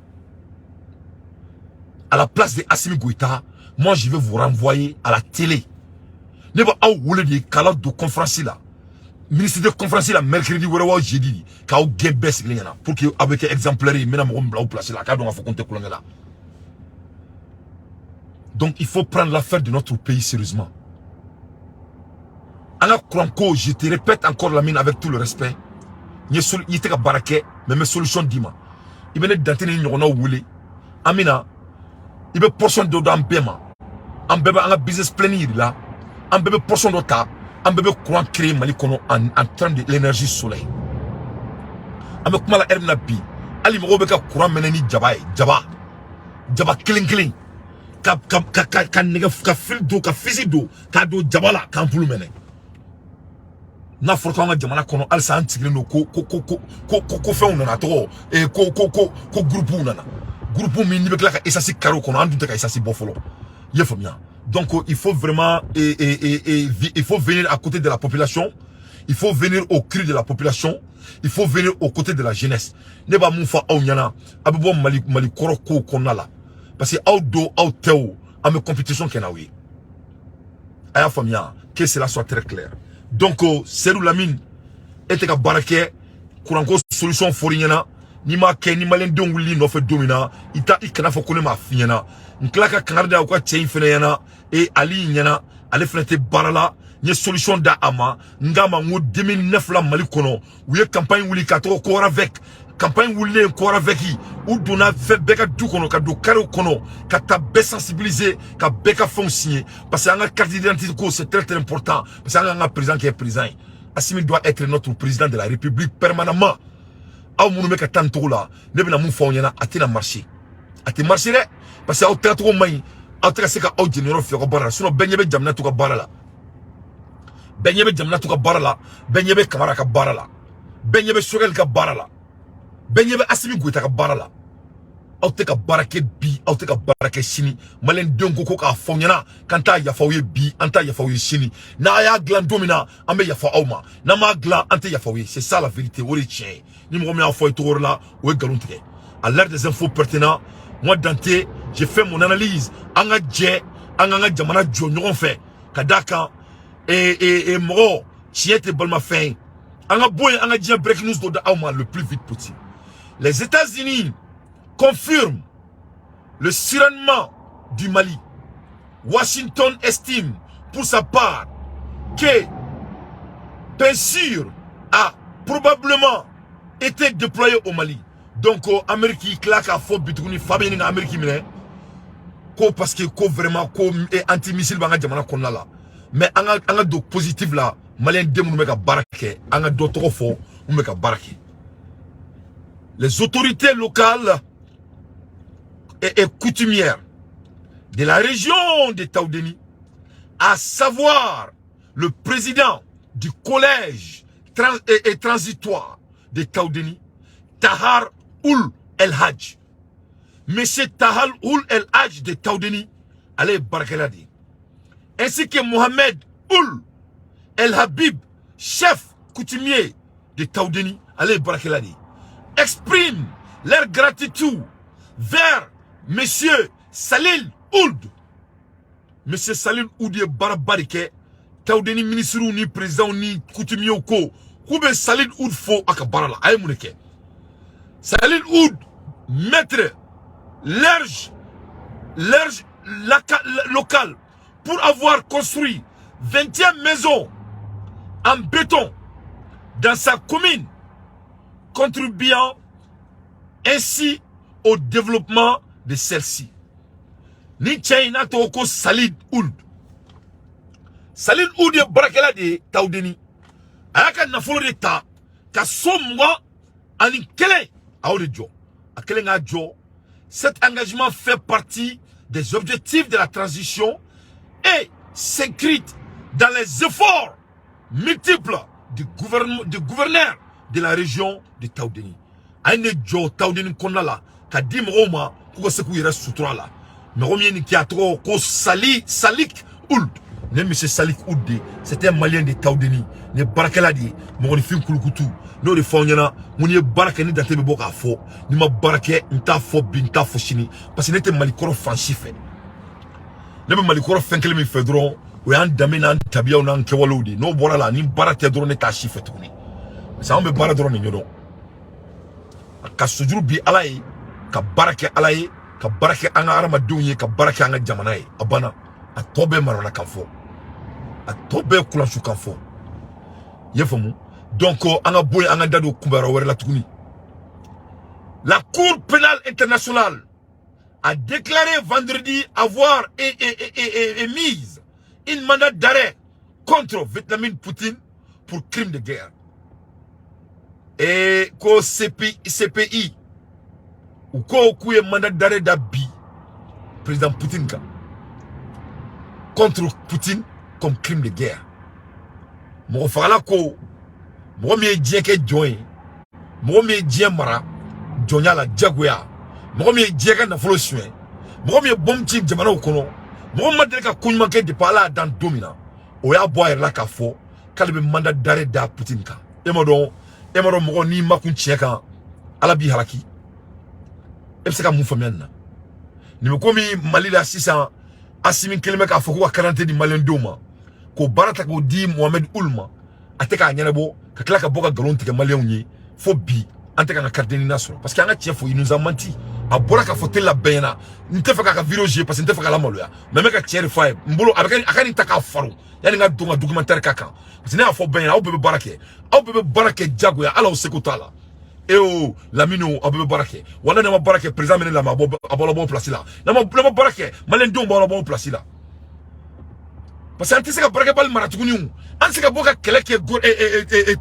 À la place de Assimi Goïta, moi je vais vous renvoyer à la télé. Ne bɛ aw wele de k'ala don conférence la, ministre de conférence la, mercredi wɛrɛ wa jeudi, k'aw gɛn bɛɛ sigilen ɲɛna pour que aw bɛ kɛ exemplaire ye. N bɛna mɔgɔ min bila aw place la, a k'a dɔn k'a fɔ ko n tɛ kulonkɛ la. Donc il faut prendre l'affaire de notre pays sérieusement. An ka kuranko, je te répète encore Lamine, avec tout le respect, n ye i tɛ ka baara kɛ, mais n bɛ solution d'i ma. I bɛ ne Dante ni ɲɔgɔnnaw wele, an bɛ i bɛ portion dɔ d'an bɛɛ ma. An bɛɛ bɛ an ka business plan yir'i la, an bɛɛ bɛ portion dɔ ta, an bɛɛ bɛ courant créer Mali kɔnɔ en termes de l'énergie solaire. An bɛ kuma la heure min na bi, hali mɔgɔw bɛ ka courant mɛnɛ ni jaba ye, jaba jaba kelen kelen, ka ka ka ka ka nɛgɛ ka fil don, ka fisi don k'a don jaba la, k'an bolo mɛnɛ. N'a fɔra ko an ka jamana kɔnɔ halisa an sigilen don ko ko ko ko ko ko ko fɛnw nana, a tɔgɔ ko ko ko ko groupe nana, groupe min n'i bɛ tila ka essence kari o kɔnɔ, an dun tɛ ka essence bɔ fɔlɔ. I ye faamuya? Donc il faut vraiment et il faut venir à côté de la population, il faut venir au cri de la population, il faut venir aux côtés de la jeunesse. Ne b'a mun fɔ aw ɲɛna? A bɛ bɔ Mali Mali kɔrɔ kow kɔnɔna la parce que aw don aw tɛ o, an bɛ compétition kɛ n'aw ye. A y'a faamuya? Que cela soit très clair. Donc Seydou Lamine, e tɛ ka baara kɛ, kuranko solution fɔr'i ɲɛna, n'i m'a kɛ, ni maliyɛndenw wulil'i nɔfɛ don min na, i ta i kana fɔ ko ne m'a f'i ɲɛna. N tila ka kangari da u ka cɛ in fɛnɛ ɲɛna, e Ali ɲɛna, ale fɛnɛ tɛ baara la. N ye solution da a ma. N k'a ma n ko 2009 la, Mali kɔnɔ, u ye campagne wuli k'a tɔgɔ ko RAVEC. Campagne wulilen ko RAVEC, u donna fɛn bɛɛ ka du kɔnɔ, ka don carré kɔnɔ, ka taa bɛɛ sensibiliser, ka bɛɛ ka fɛnw signer, parce que an ka carte d'identité ko, c'est très très important, parce que an k'an ka président kɛ président ye. Assimi doit être notre président de la République permanemment. Aw minnu bɛ ka taa nin cogo la, ne bɛna mun fɔ aw ɲɛna? A tɛna marcher, a tɛ marcher dɛ, parce que aw tagacogo man ɲi. Aw tɛ ka se ka aw jeniyɔrɔ fɛ aw ka baara la. Sinon bɛɛ ɲɛ bɛ jamana to ka baara la, bɛɛ ɲɛ bɛ jamana to ka baara la, bɛɛ ɲɛ bɛ Kamara ka baara la, bɛɛ ɲɛ bɛ Sogɛli ka baara la, bɛɛ ɲɛ bɛ Asimi Goyita ka baara la. Aw tɛ ka baara kɛ bi, aw tɛ ka baara kɛ sini. Maliyɛndenw ko k'a fɔ ɲɛna k'an t'a yafa aw ye bi, an t'a yafa aw ye sini. N'a y'a dilan don min na, an bɛ yafa aw ma. N'an m'a dilan, an tɛ yafa aw ye. C'est ça la vérité, o de ye tiɲɛ ye. Ni mɔgɔ min y'a fɔ i cogo wɛrɛ la, o ye nkalon tigɛ. À l'heure des infos pertinents, moi Dante, j'ai fait mon analyse. An ka jɛ an k'an ka jamana jɔ ɲɔgɔn fɛ, ka d'a kan mɔgɔ tiɲɛ tɛ balimafɛn ye. An ka bɔ yen, an ka diɲɛ breaking news dɔ di aw ma le plus vite possible. Les États-Unis confirment le surendement du Mali. Washington estime pour sa part que Pantsir a probablement été déployé au Mali. Donc, Amérique tila k'a fɔ bi tuguni, fa bɛ ɲini ka Amérique minɛ ko parce que ko vraiment ko anti-missile b'an ka jamana kɔnɔna la. Mais an ka don positif la, malien den minnu bɛ ka baara kɛ, an ka dɔ tɔgɔ fɔ mun bɛ ka baara kɛ. Les autorités locales et coutumières de la région de Taoudeni, à savoir le président du collège et transitoire de Taoudeni, Tahar Ould El Hadj. Monsieur Tahar Ould El Hadj de Taoudeni, ale baarakɛla de, ainsi que Mohamed Ould El Habib, chef coutumier de Taoudeni, ale baarakɛla de, expriment leur gratitude vers Monsieur Salil Ould. Monsieur Salil Ould ye baaraba de kɛ. Taoudeni ministres ni président ni coutumiers ko k'u bɛ Salil Ould fo a ka baara la. A ye mun de kɛ? Salil Ould, maître l'erge local, pour avoir construit 21 maisons en béton dans sa commune, contribuant ainsi au développement de celle-ci. Ni cɛ in n'a tɔgɔ ko Salid Ould. Salid Ould ye baarakɛla de ye Tawudeni. A y'a ka nafolo de ta ka so 21 a y'o de jɔ. A kɛlen k'a jɔ, cet engagement fait partie des objectifs de la transition et s'inscrit dans les efforts multiples du gouvernement, du gouverneur de la région de Taoudeni. A ye ne jɔ Taoudeni kɔnɔna la ka di mɔgɔw ma k'u ka se k'u yɛrɛ sutura la. Mɔgɔ min ye nin kɛ, a tɔgɔ ko Salik Ould. Ne monsieur Salik Ould de, c'était un Malien de Taoudeni. Nin ye baarakɛla de ye, mɔgɔninfin kulukutu. N'o de fɔ aw ɲɛna, n ko n'i ye baara kɛ, ni dante bɛ bɔ k'a fɔ. N'i ma baara kɛ, n t'a fɔ bi, n t'a fɔ sini. Parce que ne tɛ Mali kɔrɔ fan si fɛ. Ne bɛ Mali kɔrɔ fɛn kelen min fɛ dɔrɔn, o y'an danbe n'an tabiyaw n'an kɛwalew de ye. N'o bɔra la, ni baara tɛ dɔrɔn, ne t'a si fɛ tuguni. Parce que anw bɛ baara dɔrɔn de ɲɛdɔn. Ka sujuru bi Ala ye, ka baara kɛ Ala ye, ka baara kɛ an ka hadamadenw ye, ka baara kɛ an ka jamana ye. A banna. A tɔ bɛɛ marala kan fɔ, a tɔ bɛɛ kulansu kan fɔ. I y'a faamu? Donc an ka bɔ yen, an ka da don kunbɛyɔrɔ wɛrɛ la tuguni. La Cour pénale internationale a déclaré vendredi avoir émis une mandat d'arrêt contre Vladimir Poutine pour crime de guerre. Et ko CPI, CPI u ko k'u ye mandat d'arrêt da bi président Poutine kan, contre Poutine comme crime de guerre. Mɔgɔ fagala ko, mɔgɔ min ye diɲɛ kɛ jɔn ye, mɔgɔ min ye diɲɛ mara jɔnya la jagoya, mɔgɔ min ye diɲɛ ka nafolo suɲɛ, mɔgɔ min ye bɔmu ci jamanaw kɔnɔ, mɔgɔ min ma deli ka ko ɲuman kɛ depuis Ala y'a dan don min na, o y'a bɔ a yɛrɛ la k'a fɔ k'ale bɛ mandat d'arrêt da Poutine kan. E ma dɔn, e ma dɔn, mɔgɔ n'i ma kun tiɲɛ kan, Ala b'i halaki. E bɛ se ka mun faamuya nin na? Nin bɛ komi Mali la sisan, Asimi kelen bɛ k'a fɔ ko ka carte di maliyɛndenw ma, k'o baara ta k'o di Mohamed Ould ma, a tɛ k'a ɲɛnabɔ, ka tila ka bɔ ka nkalon tigɛ maliyɛnw ye. Fo bi, an tɛ k'an ka carte NINA sɔrɔ, parce que an ka tiɲɛ fɔ, il nous a menti. A bɔra k'a fɔ télé la bɛɛ ɲɛna. N tɛ fɛ k'a ka vidéo jouer parce que n tɛ fɛ k'a lamaloya, mais n bɛ ka tiɲɛ de fɔ a ye. N bolo a bɛ kɛ, a ka nin ta k'a faro yanni n ka don ka documentaire k'a kan, parce que ne y'a fɔ bɛɛ ɲɛna, aw bɛɛ bɛ baara kɛ, aw bɛɛ bɛ baara kɛ jagoya, hali aw seko t'a la. E o Lamine o, aw bɛɛ bɛ baara kɛ. Wala n'a ma baara kɛ, président bɛ ne lamɛn, a bɔ bɔ place la. N'a ma baara kɛ, maliyɛndenw b'aw labɔ place la, parce que an tɛ se ka baarakɛbali mara tuguni. O an tɛ se ka bɔ ka kɛlɛ kɛ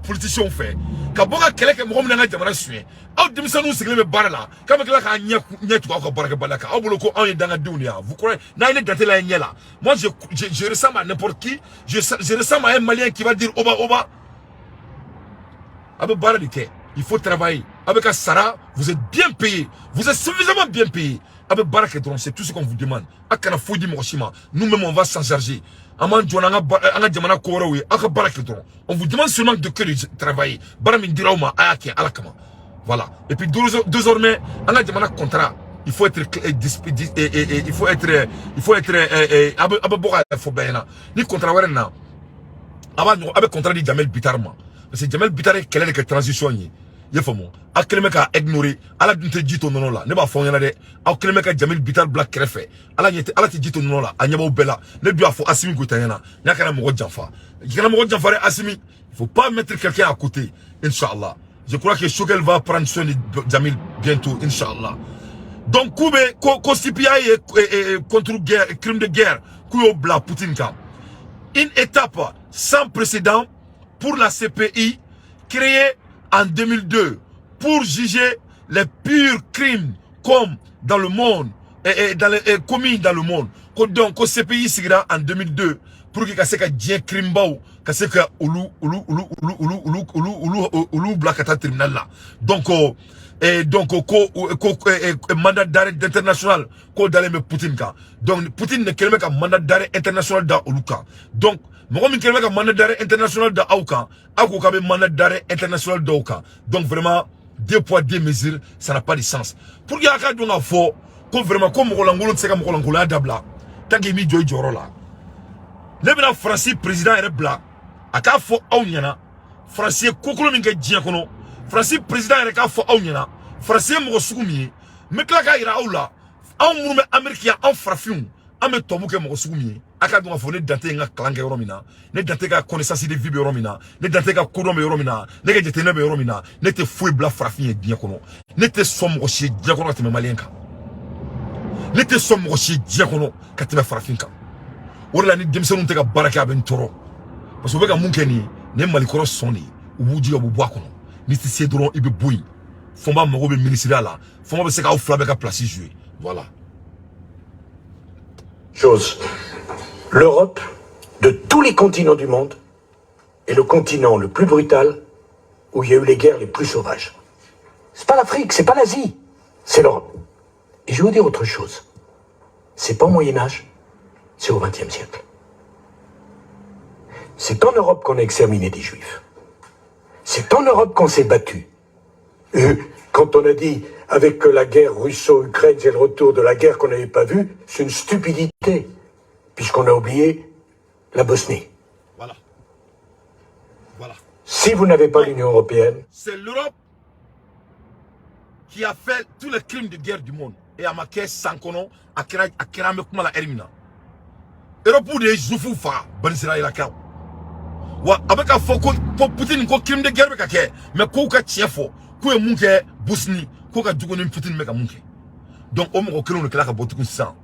politiciens fɛ, ka bɔ ka kɛlɛ kɛ mɔgɔ min n'an ka jamana suɲɛ. Aw denmisɛnninw sigilen bɛ baara la, k'an bɛ tila k'an ɲɛ tugu aw ka baarakɛbaliya kan. Aw bolo ko anw ye dangadenw de ye? Vous croyez n'a ye ne dante la ɲɛ la? Moi, je ressemble à n'importe qui. Je ressemble à un Malien qui va dire oba oba. A bɛ baara de kɛ, il faut travailler. Avec un sara, vous êtes bien payé, vous êtes suffisamment bien payé. A bɛ baara kɛ dɔrɔn, c'est tout ce qu'on vous demande. A kana foyi di mɔgɔ si ma, nous-mêmes, on va s'en charger. An b'an jɔ n'an ka an ka jamana ko wɛrɛw ye. Aw ka baara kɛ dɔrɔn. On vous demande seulement de que de travailler. Baara min dira aw ma, a y'a kɛ Ala kama. Voilà. Et puis désormais, an ka jamana contrat, il faut être a bɛ bɔ ka fɔ bɛɛ ɲɛna. Ni contrat wɛrɛ nana, a b'a ɲɔgɔn, a bɛ contrat di Jamel Bitar ma, parce que Jamel Bitar ye kɛlɛ de kɛ transition ye. I y'a faamu, aw kɛlen bɛ k'a ignorer. Ala dun tɛ ji to nɔnɔ la. Ne b'a fɔ aw ɲɛna dɛ, aw kɛlen bɛ ka Jamil Bitar bila kɛrɛfɛ. Ala ɲɛ tɛ, Ala tɛ ji to nɔnɔ la, a ɲɛ b'aw bɛɛ la. Ne dun y'a fɔ Asimi Goïta ɲɛna, n'a kana mɔgɔ janfa, i kana mɔgɔ janfa dɛ Asimi. Il faut pas mettre quelqu'un à côté. Inch'Allah, je crois que Choguel va prendre soin de Jamil bientôt, Inch'Allah. Donc k'u bɛ ko CPI ye contre guerre, crime de guerre, k'u y'o bila Poutine kan. Une étape sans précédent pour la CPI, créée en 2002 pour juger les pires crimes comme dans le monde et dans les, et commis dans le monde. Ko donc ko CPI sigira en 2002 pour que ka se ka diɲɛ crime baw ka se ka olu olu olu olu olu olu olu bila ka taa tribunal la. Donc et donc ko mandat d'arrêt international ko dalen bɛ Poutine kan. Donc Poutine ne kɛlen bɛ ka mandat d'arrêt international da olu kan. Donc mɔgɔ min kɛlen bɛ ka mandat d'arrêt international da aw kan, aw ko k'a bɛ mandat d'arrêt international da aw kan. Donc vraiment, deux poids deux mesures, ça n'a pas de sens. Pour que a ka dɔn k'a fɔ ko vraiment ko mɔgɔ lankolon tɛ se ka mɔgɔ lankolonya dabila tant que i m'i jɔ i jɔyɔrɔ la. Ne bɛna Faransi président yɛrɛ bila a k'a fɔ aw ɲɛna Faransi ye kokolo min kɛ diɲɛ kɔnɔ. Faransi président yɛrɛ k'a fɔ aw ɲɛna Faransi ye mɔgɔ sugu min ye. N bɛ tila k'a yira aw la, anw minnu bɛ Amérique yan, anw farafinw, an bɛ tubabu kɛ mɔgɔ sugu min ye. A ka dɔn k'a fɔ ne Dante ye n ka kalan kɛ yɔrɔ min na, ne Dante ka connaissance de vie bɛ yɔrɔ min na, ne Dante ka kodɔn bɛ yɔrɔ min na, ne ka jateminɛ bɛ yɔrɔ min na, ne tɛ foyi bila farafin ye diɲɛ kɔnɔ. Ne tɛ sɔn mɔgɔ si ye diɲɛ kɔnɔ ka tɛmɛ maliyɛn kan. Ne tɛ sɔn mɔgɔ si ye diɲɛ kɔnɔ ka tɛmɛ farafin kan. O de la ni denmisɛnninw tɛ ka baara kɛ, a bɛ n tɔɔrɔ, parce que u bɛ ka mun kɛ nin ye, nin ye malikɔrɔ sɔn de ye. U b'u jija, u bɛ bɔ a kɔnɔ. N'i tɛ se dɔrɔn, i bɛ bɔ yen. Fɔnba mago bɛ minisiriya la, Fɔnba bɛ se k'aw fila bɛɛ ka place jouer. Voilà. Chose. L'Europe, de tous les continents du monde, est le continent le plus brutal où il y a eu les guerres les plus sauvages. C'est pas l'Afrique, c'est pas l'Asie, c'est l'Europe. Et je vais vous dire autre chose. C'est pas au Moyen Âge, c'est au XXe siècle. C'est en Europe qu'on a exterminé des Juifs. C'est en Europe qu'on s'est battu. Quand on a dit avec la guerre russo-ukraine, c'est le retour de la guerre qu'on n'avait pas vue, c'est une stupidité, puisqu'on a oublié la Bosnie. Voilà. Voilà. Si vous n'avez pas l'Union européenne, C'est l'Europe qui a fait tous les crimes de guerre du monde. Et a ma kɛ san kɔnɔ, a kɛra an bɛ kuma la ɛri min na. Europe de ye Juifs faga, Banisirayilakaw. Wa a bɛ ka fɔ ko Poutine ko crime de guerre bɛ ka kɛ, mais k'u ka tiɲɛ fɔ, k'u ye mun kɛ Bosnie, k'o ka jugu ni Poutine bɛ ka mun kɛ. Donc o mɔgɔ kelenw de tila ka bɔ tugun sisan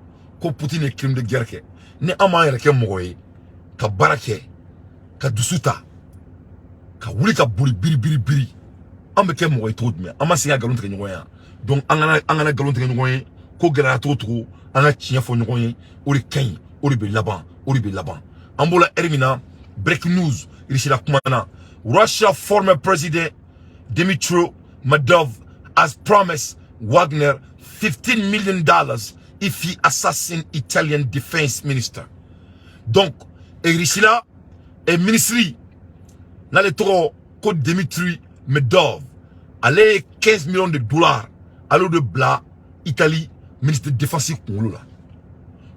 ko Poutine ye crime de guerre kɛ. Ni an m'an yɛrɛ kɛ mɔgɔ ye, ka baara kɛ, ka dusu ta, ka wuli ka boli biri biri biri, an bɛ kɛ mɔgɔ ye cogo jumɛn? An ma se ka nkalon tigɛ ɲɔgɔn ye yan. Donc an kana nkalon tigɛ ɲɔgɔn ye. Ko gɛlɛya cogo cogo, an ka tiɲɛ fɔ ɲɔgɔn ye, o de ka ɲi, o de bɛ laban, o de bɛ laban. An b'o la ɛri min na, breaking news, Russie kumana. Russia former president Dmitry Medvedev has promised Wagner $15 million if he assassin Italian defense minister. Donc Russie la et ministre n'ale tɔgɔ ko Dmitry Medvedev, ale ye 15 millions de dollars ale de bila Italie ministre de défense kunkolo la,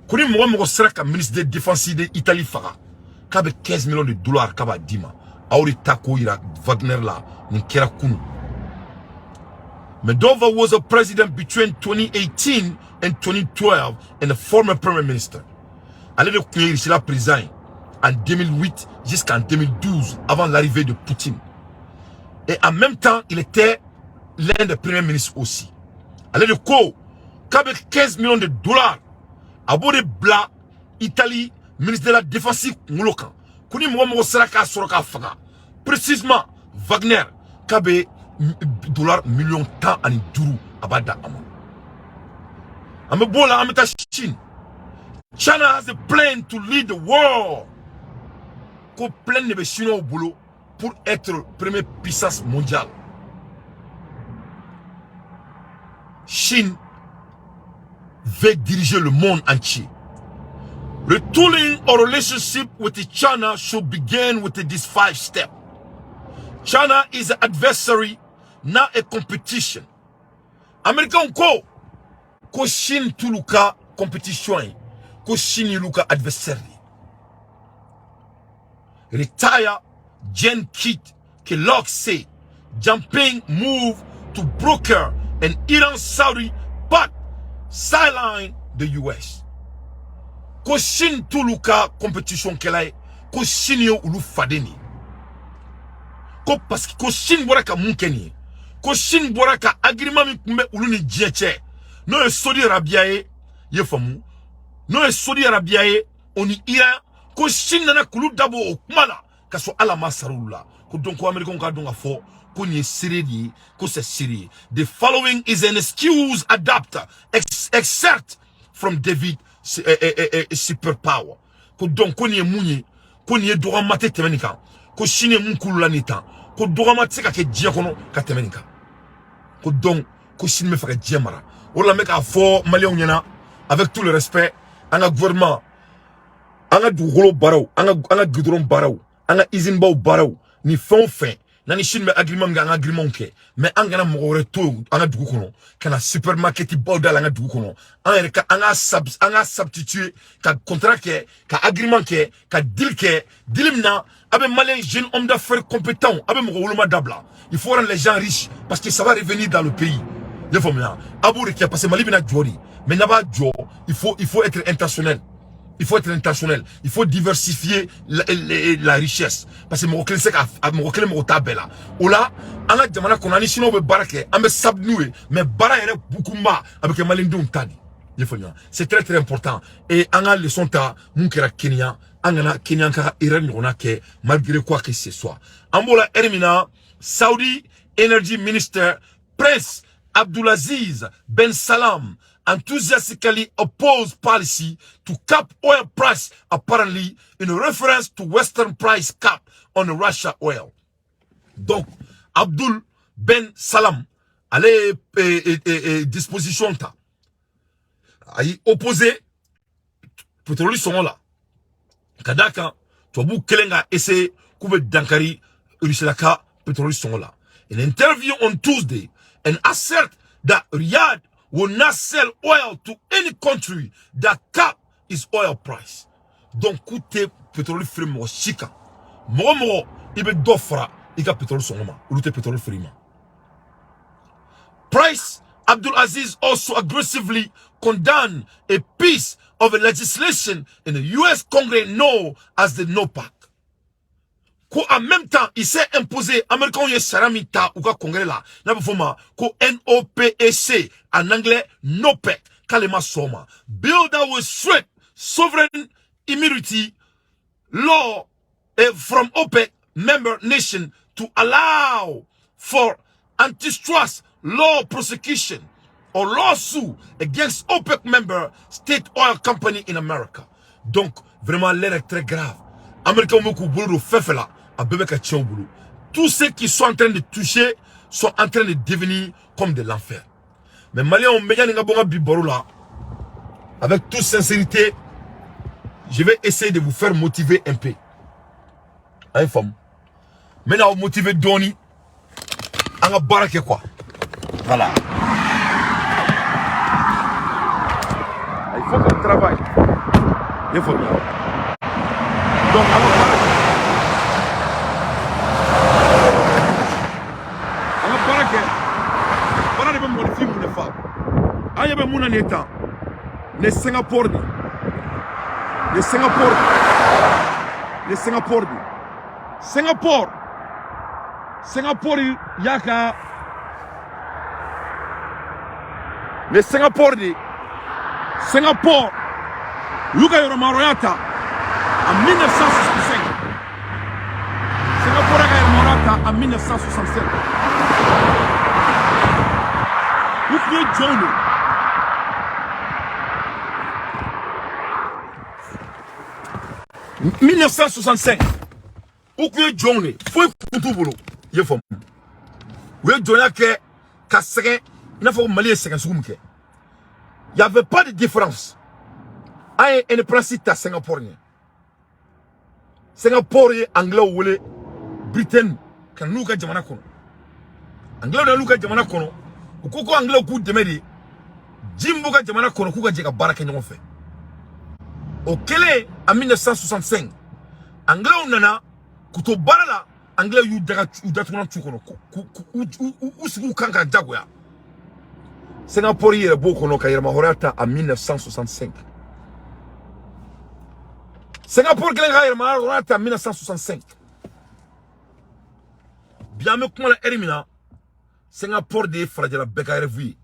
ko ni mɔgɔ mɔgɔ sera ka ministre de défense de Italie faga, k'a bɛ 15 millions de dollars k'a b'a d'i ma. Aw de ta k'o yira Wagner la. Nin kɛra kunu. Medvedev was a president between 2018 and 2012 and a former prime minister. Ale de tun ye Russie la président ye en 2008 jusqu'en 2012, avant l'arrivée de Poutine. Et en même temps, il était l'un des premiers ministres aussi. Ale de ko k'a bɛ 15 millions de dollars a b'o de bila Italie ministre de la défense kunkolo kan, ko ni mɔgɔ mɔgɔ sera k'a sɔrɔ k'a faga, précisément Wagner, k'a bɛ dollar miliyɔn 15 a b'a da a ma. An bɛ b'o la, an bɛ taa Chine. China has a plan to lead the world. Ko plan de bɛ Chinois bolo pour être première puissance mondiale. Chine veut diriger le monde entier. Retooling our relationship with China should begin with these five steps. China is an adversary, not a competition. Américain ko ko Chine t'olu ka compétition ye, ko Chine y'olu ka adversaire ye. Retire Gen Kit Kellogg say Jinping move to broker an Iran-Saudi pact sideline the US. Ko Chine t'olu ka compétition kɛla ye, ko Chine ye olu faden de ye, ko parce que ko Chine bɔra ka mun kɛ nin ye, ko Chine bɔra ka agrément min tun bɛ olu ni diɲɛ cɛ, n'o ye Saudi Arabia ye, i ye faamu, n'o ye Saudi Arabia ye o ni Iran, ko Chine nana k'olu dabɔ o kuma la ka sɔrɔ ala ma sara olu la. Ko donc ko Américains k'a dɔn ka fɔ ko nin ye sérieux de ye, ko c'est sérieux. The following is an excuse adapt excerpt from David Superpower. Ko donc ko nin ye mun ye, ko nin ye dɔgɔma tɛ tɛmɛ nin kan, ko Chine ye mun k'olu la nin tan, ko dɔgɔma tɛ se ka kɛ diɲɛ kɔnɔ ka tɛmɛ nin kan. Ko donc ko Chine bɛ fɛ ka diɲɛ mara. O de la n bɛ k'a fɔ maliyɛnw ɲɛna, avec tout le respect, an ka gouvernement, an ka dugukolo baaraw, an ka goudron baaraw, an ka usine baw baaraw, ni fɛn o fɛn n'an ni Chine bɛ agrément min kɛ, an ka agrément kɛ, mais an kana mɔgɔ wɛrɛ to yen an ka dugu kɔnɔ ka na supermarket baw da la an ka dugu kɔnɔ. An yɛrɛ ka an ka substituer ka contrat kɛ, ka agrément kɛ, ka deal kɛ, deal min na a bɛ malien jeune homme d'affaires compétent, a bɛ mɔgɔ woloma dabila. Il faut rendre les gens riches parce que ça va revenir dans le pays, i y'a faamuya? A b'o de kɛ parce que Mali bɛna jɔ de, mais n'a b'a jɔ, il faut être intentionnel. Il faut être intentionnel. Il faut diversifier la richesse. Parce que mɔgɔ kelen tɛ se ka mɔgɔ kelen mɔgɔ t'a bɛɛ la. O la, an ka jamana kɔnɔ, an ni Chinois bɛ baara kɛ, an bɛ sab n'u ye, mais baara yɛrɛ bukunba a bɛ kɛ maliyɛndenw ta de. I y'a faamuya? C'est très très important. Et an ka leçon ta mun kɛra Kenya, an kana Kenya ka erreur ɲɔgɔnna kɛ malgré quoi que ce soit. An b'o la heure min na, Saudi Energy Minister Prince Abdulaziz Ben Salam enthusiastically opposed policy to cap oil price, apparently in reference to Western price cap on Russia oil. Donc, Abdul Ben Salam, ale ye disposition ta. A y'i opposé pétrole sɔngɔ la. Ka d'a kan, tubabuw kɛlen ka essayer k'u bɛ dankari Russie ka pétrole sɔngɔ la. In interview on Tuesday, and assert that Riyadh will not sell oil to any country that cap its oil price. Donc, k'u tɛ pétrole feere mɔgɔ si kan. Mɔgɔ mɔgɔ i bɛ dɔ fara i ka pétrole sɔngɔ ma, olu tɛ pétrole feere i ma. Prince Abdul Aziz also aggressively condemned a piece of a legislation in the US Congress known as the NOPAC. Ko en même temps, il s'est imposé, Américains ye sariya min ta u ka congrès la, n'a bɛ fɔ o ma ko NOPEC, en anglais NOPEC, k'ale ma sɔn o ma. Bill that will strip sovereign immunity law from OPEC member nation to allow for antitrust law prosecution or lawsuit against OPEC member state oil company in America. Donc, vraiment, l'heure est très grave. Américains bɛ k'u bolo don fɛn fɛn la, a bɛɛ bɛ ka tiɲɛ u bolo. Tous ceux qui sont en train de toucher sont en train de devenir comme de l'enfer. Mais Maliens, bɛ yanni n ka bɔ n ka bi baro la, avec toute sincérité, je vais essayer de vous faire motiver un peu. A ye faamu? N bɛna aw motiver dɔɔni, an ka baara kɛ quoi. Voilà. Il faut qu'on travaille. Il faut bien. Donc, an ka baara kɛ. An ka baara kɛ. Baara de bɛ mɔgɔninfin mun de fa. An ɲɛ bɛ mun na nin ye tan. Nin ye Singapour de ye. Nin ye Singapour de ye. Nin ye Singapour de ye. Singapour. Singapour y'a ka nin ye Singapour de ye. Singapour u y'u ka yɛrɛmahɔrɔnya ta en 1965. Singapour y'a ka yɛrɛmahɔrɔnya ta en 1965. U tun ye jɔnw de ye. 1965 u tun ye jɔnw de ye, foyi tun t'u bolo, i ye faamu? U ye jɔnya kɛ ka sɛgɛn i n'a fɔ Mali ye sɛgɛn sugu min kɛ. Il n'y avait pas de différence. An ye indépendance ta Singapour ɲɛ. Singapour ye anglais wele Britain ka n'u ka jamana kɔnɔ. Anglais nana n'u ka jamana kɔnɔ, u ko ko anglais k'u dɛmɛ de, ji min b'u ka jamana kɔnɔ k'u ka jɛ ka baara kɛ ɲɔgɔn fɛ. O kɛlen en 1965, anglais nana k'u to baara la. Anglais y'u daga u datugulan tu kɔnɔ k'u sigi u kan ka jagoya. Singapour yɛrɛ b'o kɔnɔ ka yɛrɛmahɔrɔnya ta en 1965. Singapour kelen ka yɛrɛmahɔrɔnya ta en 1965. Bi an bɛ kuma la ɛri min na, Singapour de ye farajɛla bɛɛ ka rêve ye.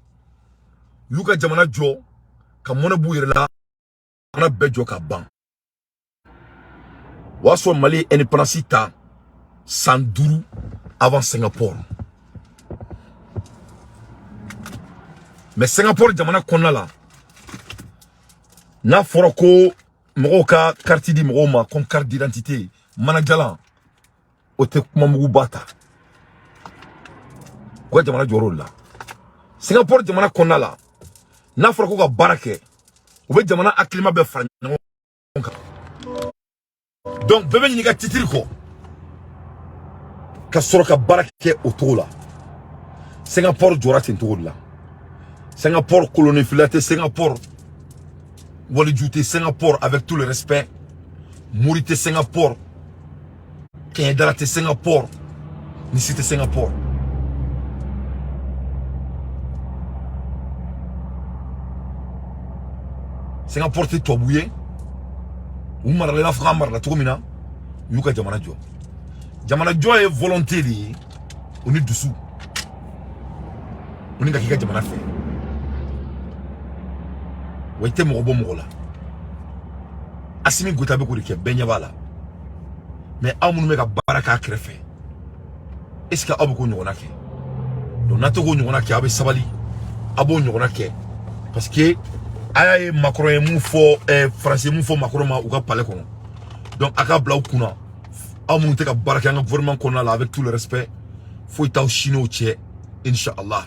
U y'u ka jamana jɔ ka mɔnɛ b'u yɛrɛ la, jamana bɛɛ jɔ ka ban. O y'a sɔrɔ Mali ye indépendance ta san 5 avant Singapour. Mais Singapour jamana kɔnɔna la, n'a fɔra ko mɔgɔw ka carte di mɔgɔw ma comme carte d'identité manajalan, o tɛ kuma muguba ta. U ka jamana jɔyɔrɔ de la. Singapour jamana kɔnɔna la, n'a fɔra ko ka baara kɛ, u bɛ jamana hakilima bɛɛ fara ɲɔgɔn kan. Donc bɛɛ bɛ ɲin'i ka titre kɔ ka sɔrɔ ka baara kɛ o cogo la. Singapour jɔra ten cogo de la. Singapour kolonifila tɛ, Singapour waliju tɛ, Singapour avec tout le respect, mori tɛ Singapour, kɛɲɛdala tɛ Singapour, ni si tɛ Singapour. Singapour tɛ tubabu ye, u marala i n'a fɔ k'an marala cogo min na, u y'u ka jamana jɔ. Jamana jɔ ye volonté de ye, o ni dusu, o ni ka k'i ka jamana fɛ. Wa i tɛ mɔgɔ bɔ mɔgɔ la. Assimi Goïta bɛ k'o de kɛ, bɛɛ ɲɛ b'a la. Mais aw minnu bɛ ka baara k'a kɛrɛfɛ, est ce que aw bɛ k'o ɲɔgɔnna kɛ? Donc n'a tɛ k'o ɲɔgɔnna kɛ, aw bɛ sabali, aw b'o ɲɔgɔnna kɛ. Parce que a y'a ye Macron ye mun fɔ, Faransi ye mun fɔ Macron ma u ka palais kɔnɔ. Donc a ka bila aw kunna, aw minnu tɛ ka baara kɛ an ka gouvernement kɔnɔna la, avec tout le respect, foyi t'aw si n'o cɛ, inshallah.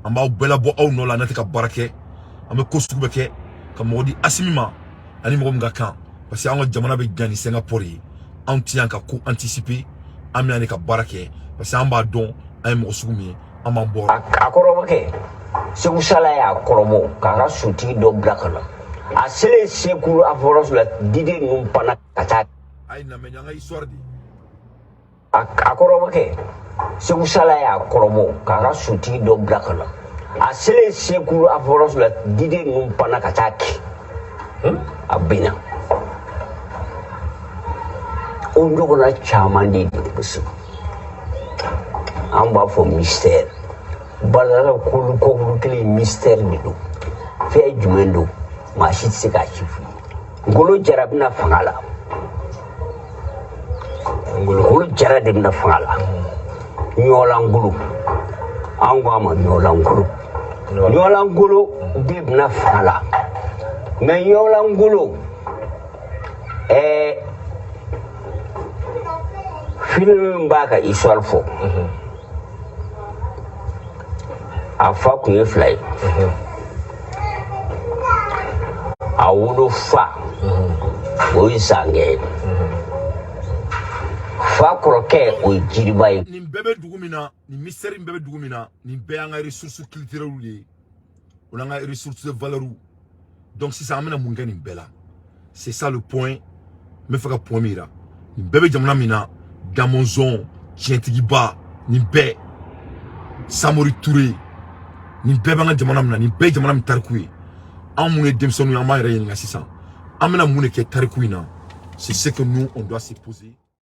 An b'aw bɛɛ labɔ aw nɔ la, n'a tɛ ka baara kɛ. An bɛ ko sugu bɛɛ kɛ ka mɔgɔ di Assimi ma ani mɔgɔ min ka kan, parce que an ka jamana bɛ jan ni Singapour ye. Anw ti yan ka ko anticiper, an bɛ yan de ka baara kɛ, parce que an b'a dɔn an ye mɔgɔ sugu min ye, an b'an bɔ. A kɔrɔbɔ kɛ Segu Sala y'a kɔrɔbɔ k'a ka sotigi dɔ bila ka na. A selen Segu afɔrɔsi la, diden ninnu panna ka taa. A ye na mɛ, an ka histoire de. A kɔrɔbɔ kɛ Segu Sala y'a kɔrɔbɔ k'a ka sotigi dɔ bila ka na. A selen Segu afɔrɔsi la, diden ninnu panna ka taa kɛ. A binna. O ɲɔgɔnna caman de bɛ Segu. An b'a fɔ mystère. Balala kulu kɔkuru kelen mystère de don. Fɛn jumɛn don? Maa si tɛ se k'a ci f'i ye. Ngolo Jara bɛna fanga la. Ngolo Jara de bɛna fanga la. Ɲɔlangolo. An ko a ma ɲɔlangolo. Ɲɔlangolo de bɛna fanga la. Mais ɲɔlangolo, film min b'a ka histoire fɔ. A fa kun ye fila ye. A wolofa o ye Zankɛ ye. Fa kɔrɔkɛ o ye Jiriba ye. Nin bɛɛ bɛ dugu min na, nin mystère in bɛɛ bɛ dugu min na, nin bɛɛ y'an ka ressources culturelles de ye, o n'an ka ressources de valeur. Donc sisan an bɛna mun kɛ nin bɛɛ la? C'est ça le point. N bɛ fɛ ka point min yira. Nin bɛɛ bɛ jamana min na, Damɔnzɔn, tiɲɛtigiba, nin bɛɛ, Samori Touré, nin bɛɛ b'an ka jamana min na, nin bɛɛ ye jamana min tariku ye. Anw minnu ye denmisɛnninw ye, an b'an yɛrɛ ɲininka sisan, an bɛna mun de kɛ tariku in na? C'est ce que nous on doit se poser.